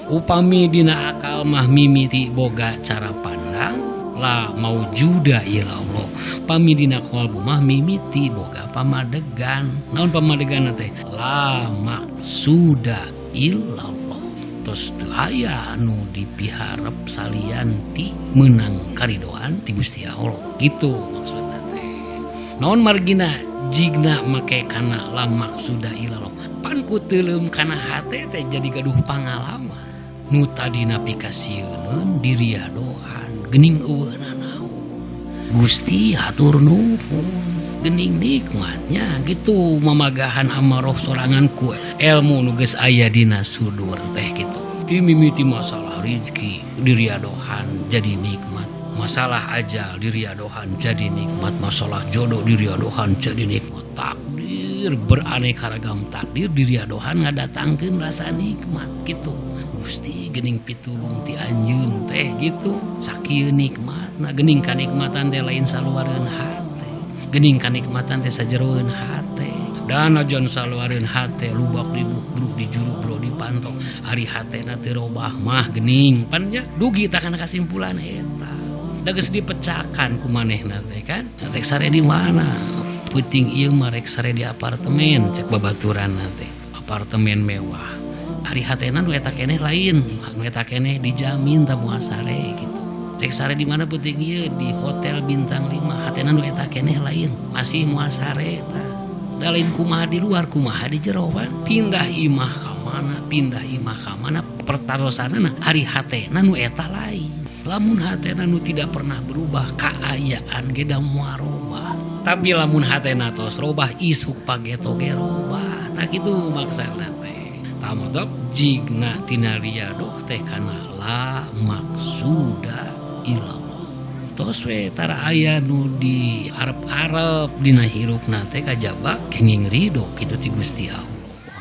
Upami dina akal mah mimiti boga cara pandang la maujuda ilallah. Pami dina qalbu mah mimiti boga pamadegan. Naon pamadegan teh? La maksuda illallah. Tos teu aya anu dipiharep salian ti meunang karidoan ti Gusti Allah. Gitu maksudna teh. Naon margina jigna make kana la maksuda ilallah. Pan ku teuleum kana hate teh jadi gaduh pangalaman. Nu tadina pikasieuneun diriadohan geuning eueuhna naon. Gusti hatur nuhun geuning nikmatnya gitu mamagahan amaroh sorangan ku ilmu nu geus aya dina sudur teh gitu. Ti mimiti masalah rizki diriadohan jadi nikmat, masalah ajal diriadohan jadi nikmat, masalah jodoh diriadohan jadi nikmat, takdir beraneka ragam takdir diriadohan ngadatangkeun rasa nikmat gitu. Gusti geuning pitulung ti anjeun teh gitu sakieu nikmatna geuning kanikmatan teh lain saluareun hate, geuning kanikmatan teh sajeroeun hate, dan ajan saluareun hate lubak libuk bro di juru bro di panto ari hatena teu robah mah geuning pan nya dugi tah kana kasimpulan eta da geus dipecahkan ku manehna teh kan rek sare di mana peuting ieu mah rek sare di apartemen cek babaturanna teh apartemen mewah ari hatena nu eta keneh lain nu eta keneh dijamin tah moal sare gitu. Rek sare di mana peuting ieu di hotel bintang 5 hatena nu eta keneh lain masih moal sare tah. Da lain kumaha di luar kumaha di jero pan pindah imah ka mana pindah imah ka mana pertarosanana ari hatena nu eta lain. Lamun hatena nu tidak pernah berubah kaayaan ge da moal robah. Tapi lamun hatena tos robah isuk pageto ge robah. Tah kitu maksudna teh. Tamadok jigna tina riadoh teh kana la maksuda ilallah. Tos we tara aya nu diarep-arep dina hirupna teh kajaba kenging ridho kitu ti Gusti Allah.